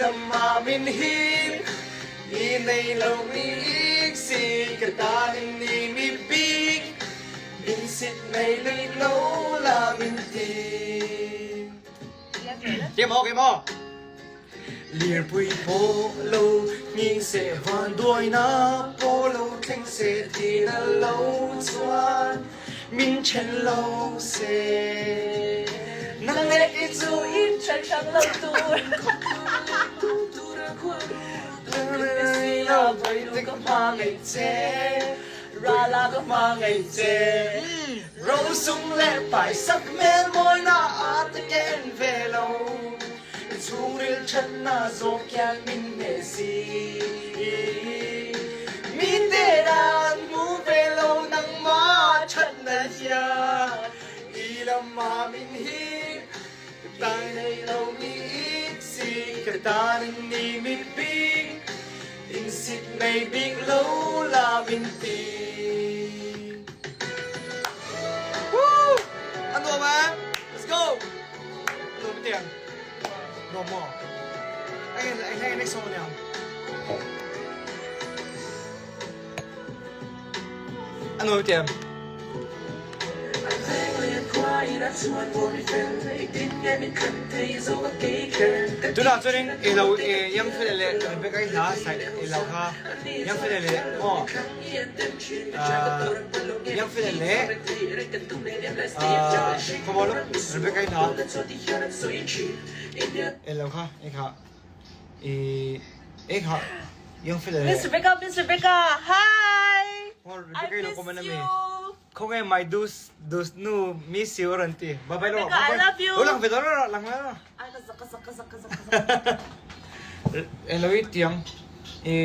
lama min hip I nei lo mi ik si ka tan in ni mi bik In sit nei lui lo la min ti Game maw game maw Lirpui pawh lo nghing se vanduaina pawh lo thleng se tina lo chuan min then lo se Nang leh kei chu in then hrang lo tur Ka hmangaih che Rala ka hmangaih che Rosum leh paisak hmel mawina a te ken ve lo I chhungril thatna zawk hian min hneh si Mi te dan hmu ve lo nangmah thatna hian I lamah min hip Ka tai nei lo mi ik si Ka tan in ni mi bik In sit nei bik lo la min ti. Woo! A nuam em? Let's go! A nuam tiang. Nuam maw? Anh anh anh next song niang. A nuam tiang. Tunah chuanin i lo yang fel leh Rebecca i hla sai i lo kha yang fel leh maw yang fel leh khaw lo Rebecca i hla i lo kha i kha i i kha yang fel leh Miss Rebecca Miss Rebecca hi I miss you Khawnge my dus dus nu miss you a rawn ti. Bye bye Rebecca I love you. Lo lang ve dawn rawh lang ve rawh. Ai ka zak ka zak ka zak ka zak ka zak. Elo i tiang i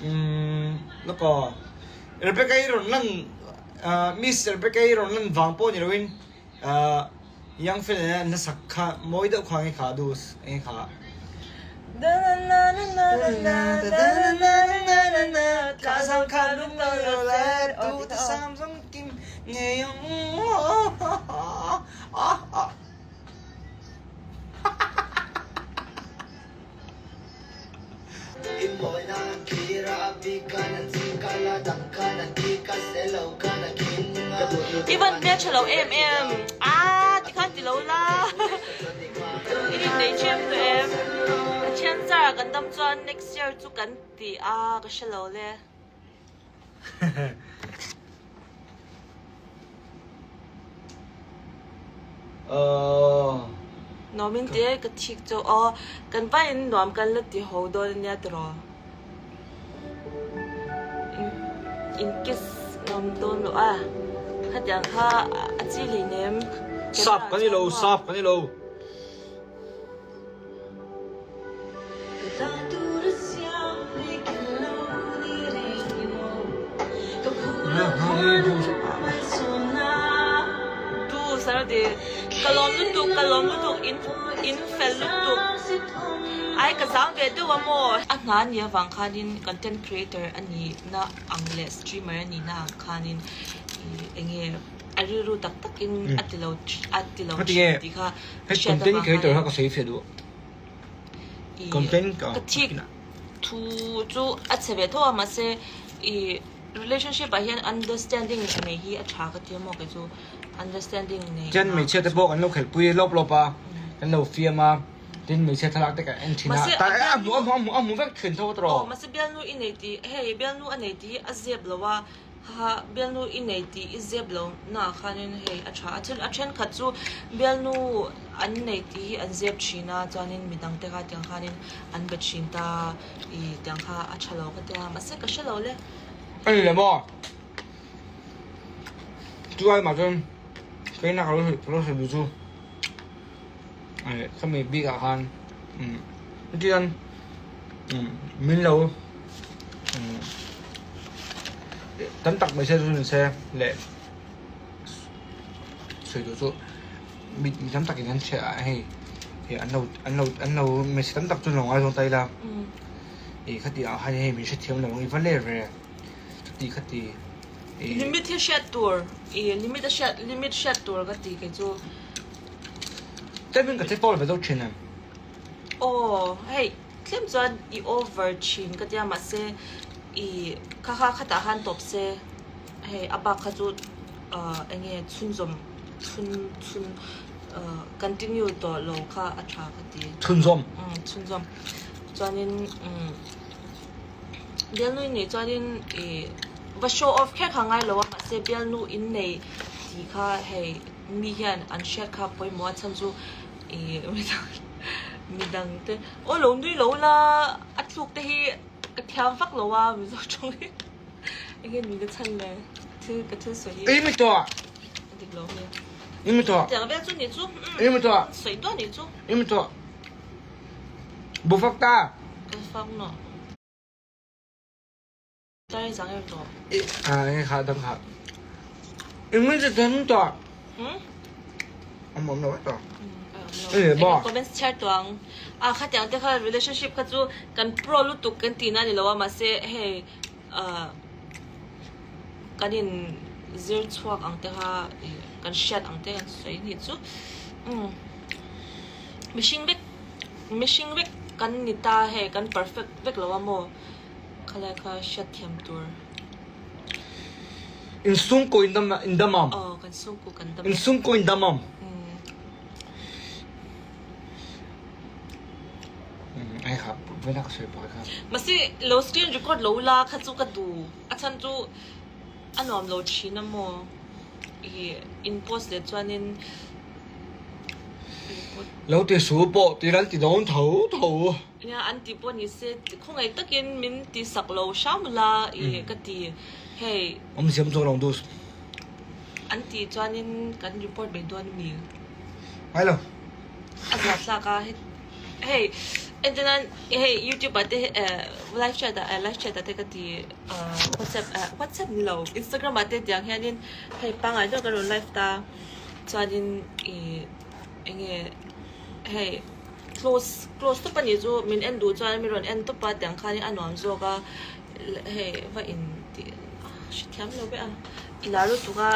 um loko Rebecca i rawn lan Miss Rebecca i rawn lan vang pawh ni loin Young fel nen an sak kha mawi deuh kha nge kha dus nge kha. Ka zang kha lung lo lo le tu te sam zong kim nge yong I van hmel tha lo em em a tikhan ti lo la i in nei ṭhiam tawh em Pathian zar ah kan dam chuan next year chu kan ti a ka hre lo le. Nuamin ti e ka thik chu aw kan vaiin nuam kan la ti ho dawn ania tiraw in kiss ngam dawn loh a khatiang kha a chi hlei nem Sap kan ni lo sap kan ni lo. Tu Saturday ka lawm lutuk ka lawm lutuk in in fel lutuk ai ka zang ve deuh a maw. A hna ni avang khanin content creator a nihna ang leh streamer a nihna ang khanin ih eng nge a rilru tak takin a ti lo a ti lo thin tih kha Hei content creator kha ka sawi fiah duh. Content ka thik thu chu a chhe ve tho a mahse i relationship ah hian understanding nei hi a tha ka ti a maw kei chu understanding nei Chuan hmeichhia te pawh kan lo khelhpui lawp lawp a kan lo fiam a tin hmeichhia thlalak te kan en thin a a hmu a hmu a hmu vek thin tho tawh. Aw mahse bialnu i nei tih hei bialnu a nei tih hi a zep lo a. Haha, bialnu i nei tih i zep lo naah khanin hei a tha a, thil a thenkhat chu bialnu an nei tih hi an zep thin a, chuanin midang te kha tiang khanin an be thin ta i tiang kha a tha lo ka tia, mahse ka hre lo le. A ni le maw? Chu ai mah chuan keina ka lo ka lo hrilh duh chu ka mi bik ah khan umm hetiang umm min lo umm tam tak mai se chu ni se leh sawi duh chu mi mi tam takin an chhiah a hei ih an lo an lo an lo hmeichhe tam tak chu an lo ngaizawng ta ila ih khati ah khan hei min hrethiam lo ang i va ler ve chuti khati ih Limit hi hriat tur ih limit a hriat limit hriat tur ka ti kei chu. Tlem in ka che tawl ve deuh thin em? Aw hei. tlem chuan i over thin ka tia mahse i kha kha khatah khan tawp se hei a bak kha chu ah eng nge chhunzawm chhun chhun ah continue tawh lo kha a tha ka ti. Chhunzawm. Umm chhunzawm chuanin umm bialnu i neih chuanin ih va show off kher kha ngai lo a mahse bialnu in nei tih kha hei mi hian an hriat kha pawimawh a chhan chu ih midang te aw lo nui lo la a tluk te hi ka thiam vak lo a mizo tawng hi eng nge nui ka chhan le thil ka thil sawi hi I mi tawh a dik lo nge I mi tawh tiang vel chu ni chu I mi tawh sawi duah ni chu I mi tawh bu fak ta ka fak nawh Tlai zang em tawh. I a nge kha dang kha. Eng nge ten tawh. Hmm? Am awm lo tawh. E ba. Comments chhiar tuang. A kha tiang te kha relationship kha chu kan pro lutuk kan ti na ni lo a mahse hei kan in zir chhuak ang te kha kan hriat ang te kan sawi ni chu. Um mihring vek mihring vek kan ni ta hei kan perfect vek lo a maw. Khalai kha hriatthiam tur. In sungkaw in dam in damam. Aw kan sungkaw kan dam. In sungkaw in damam. Ai kha vena ka sawi pawh kha. Masi lo screen record lo la kha chu ka du a chhan chu a nuam lo thin a maw i in post leh chuanin Lo ti su pawh ti ran ti dawn tho tho. Nia an tih pawh ni se khawngaih takin min ti sak lo hram la i ka ti hei. Awm siam chuang lo dus. An tih chuanin kan report mai dawn a mi? Ngai lo. A zah thlak a hei entir nan hei youtube ah te live chat ah live chat ah te ka ti whatsapp whatsapp ni lo instagram ah te tiang hianin hei pangngai deuh ka rawn live ta chuanin i enge hei. Close close tawp a nih chu min en duh chuan min rawn en tawp a tiang khanin a nuam zawk a hei va in tih hrethiam lo vek a i lar lutuk a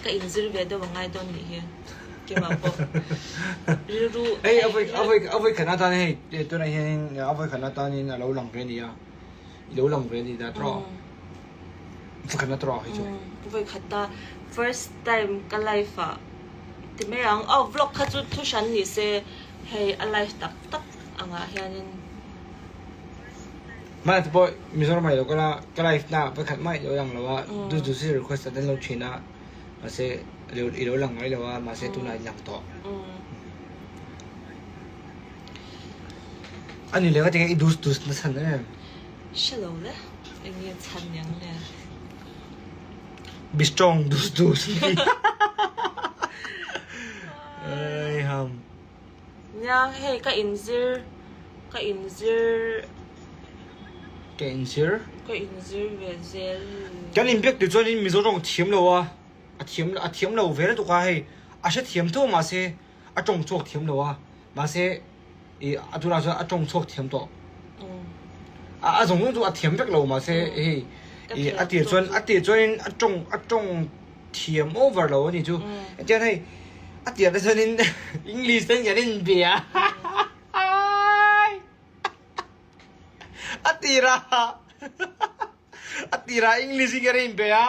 ka in zir ve deuh a ngai dawn nih hi keimah pawh rilru Hei a vawi a vawi a vawi khat atan hei tunah hianin a vawi khat atanin a lo lang ve a ni a i lo lang ve a ni dah tawh vawi khat na tawh hei chu vawi khat a first time ka life ah. Ti mai ang, aw vlog kha chu thu hran ni se hei a live tak tak angah hianin. Hmana te pawh Mizoram ah i lo kal a, ka live na vawikhat mah i lo lang lo a, du du si request an lo thin a, mahse i lo lang ngai lo a, mahse tunah i lang tawh. A ni leh ka tinge i dus dus na chhan em? Hre lo le, eng nge chhan niang le? Be strong dus dus Ei ham. Nia hei ka inzir ka inzir Ka inzir ka inzir ve zel. Kan inbiak tur chuanin Mizo tawng thiam lo a, a thiam a thiam lo ve lutuk a hei a hre thiam tho mahse a tawng chhuak thiam lo a mahse i a tunah chuan a tawng chhuak thiam tawh a a zawng zawng chu a thiam vek lo mahse hei i a tir chuan a tir chuanin a tawng a tawng thiam over lo a ni chu chuan hei a tir te chuanin English ten kan inbia a tira a tira English in kan inbia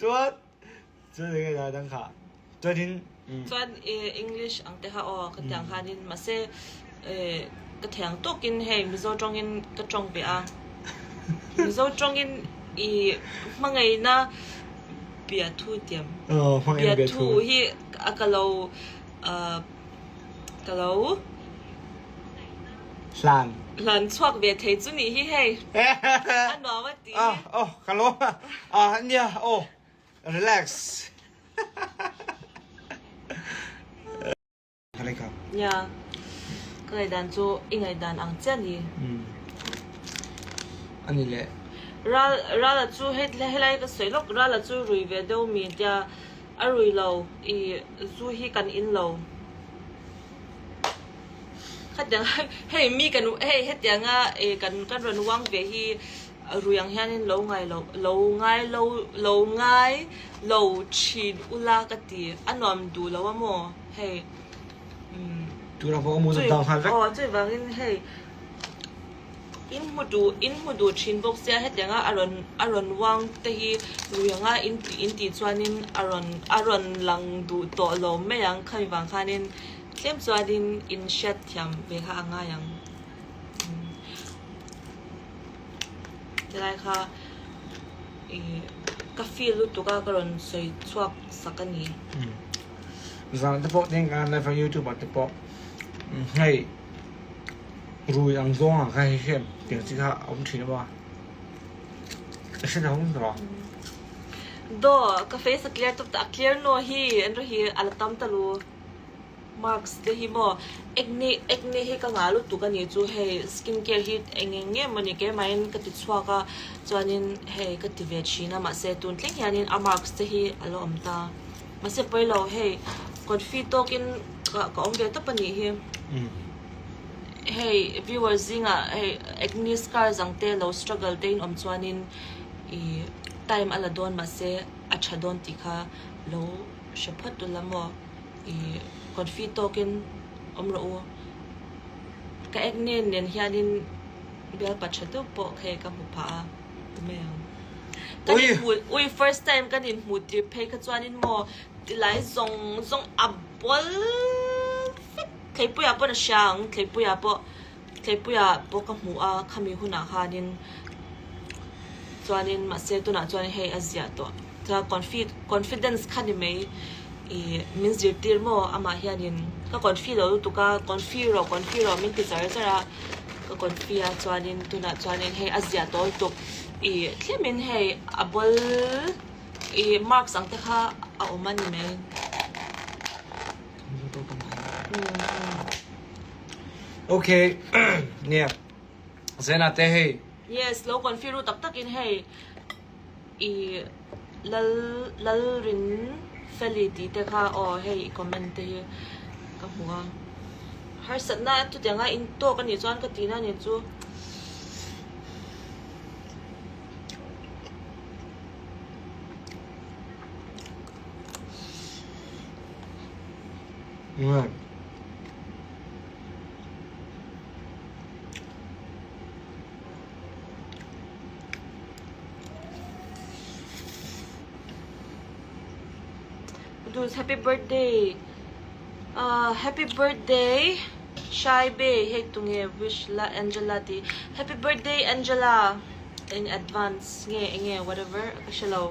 chuan Chuan enge dah dang kha. Chuanin Chuan English ang te kha aw ka tiang khanin mahse ka thiang tawkin hei Mizo tawngin ka tawng ve a. Mizo tawngin i hmangaihna biathu tiam. Biathu hi a ka lo ka lo Hlan. Hlan chhuak ve thei chu nih hi hei. A nuam a ti. Aw ka lawm a nia aw. Relax. Nia, ka ngaihdan chu i ngaihdan ang chiah ni. A ni leh. Ral, Rala chu hei helai ka sawi lawk, Rala chu rui ve deuh mi tia a rui lo, i zu hi kan in lo. Khatiang hei mi kan hei hetianga kan kan rawn uang ve hi Rui ang hianin lo ngai lo lo ngai lo lo ngai lo thin ula ka ti a nuam duh lo a maw hei umm Tura pawh a mu dang nghal vek. Aw chuvangin hei. In hmu duh in hmu duh thin bawk sia hetianga a rawn a rawn uang te hi rui anga in tih in tih chuanin a rawn a rawn lang duh tawh lo mai ang khami vang khanin tlem chuanin in hriat thiam ve kha a ngai ang tilai kha ih ka feel lutuk a ka rawn sawi chhuak sak a ni. Zan te pawh teng khan live a youtube ah te pawh hei rui ang zawng ang kha hei hian tiang chi kha a awm thin a i hre lo ang tawh. Daw ka face a clear tawp ta a clear naw hi an rawh hi a la tam ta lu marks te hi maw acne acne hi ka ngah lutuk a nih chu hei skin care hi eng eng nge mawni keimahin ka ti chhuak a chuanin hei ka ti ve thin a mahse tun thleng hianin a marks te hi a la awm ta. Mahse pawi lo hei confi tawkin ka ka awm ve tawp a nih hi. Hei viewers zingah hei acne scars ang te lo struggle te in awm chuanin ih time a la dawn mahse a tha dawn tih kha lo hre phawt ula maw ih confi tawkin awm rawh u. Ka acne nen hianin bialpa tha deuh pawh hei ka hmu phah a. Mai ang. Kan Ui! inhmu, ui first time kan inhmu tir phei kha chuanin maw tilai zawng zawng a bawl vek. Thleipuiah pawn a hria ang, Thleipuiah pawh, Thleipuiah pawh ka hmu a khami hunah khanin chuanin mahse tunah chuan hei a ziah tawh. Chuan confi confidence kha ni mai ih min zirtir maw amah hianin ka confi lo lutuk a, confi rawh confi rawh min ti char char a. Ka confi a chuanin tunah chuanin hei a ziah tawh lutuk ih thlemin hei a ball ih marks ang te kha a awm a ni mai. Okay nia Zena te hei. Yes lo confi ru tak takin hei ih lal lalrin feli tih te kha aw hei i comment te hi ka hmu a. Harsatna chutianga in tawk a nih chuan ka tihna a ni chu. Dudes happy birthday. Ahh happy birthday Shy Bae hei tunge wish la Angela tih happy birthday Angela in advance nge enge whatever ka hre lo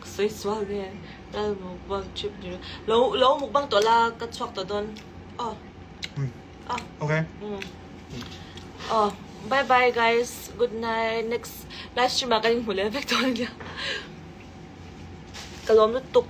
ka sawi sual nge lal mukbang trip ni lo lo mukbang tawh la ka chhuak tawh dawn aw aw okay aw bye bye guys good night next live stream ah kan inhmu leh vek dawn ania ka lawm lutuk.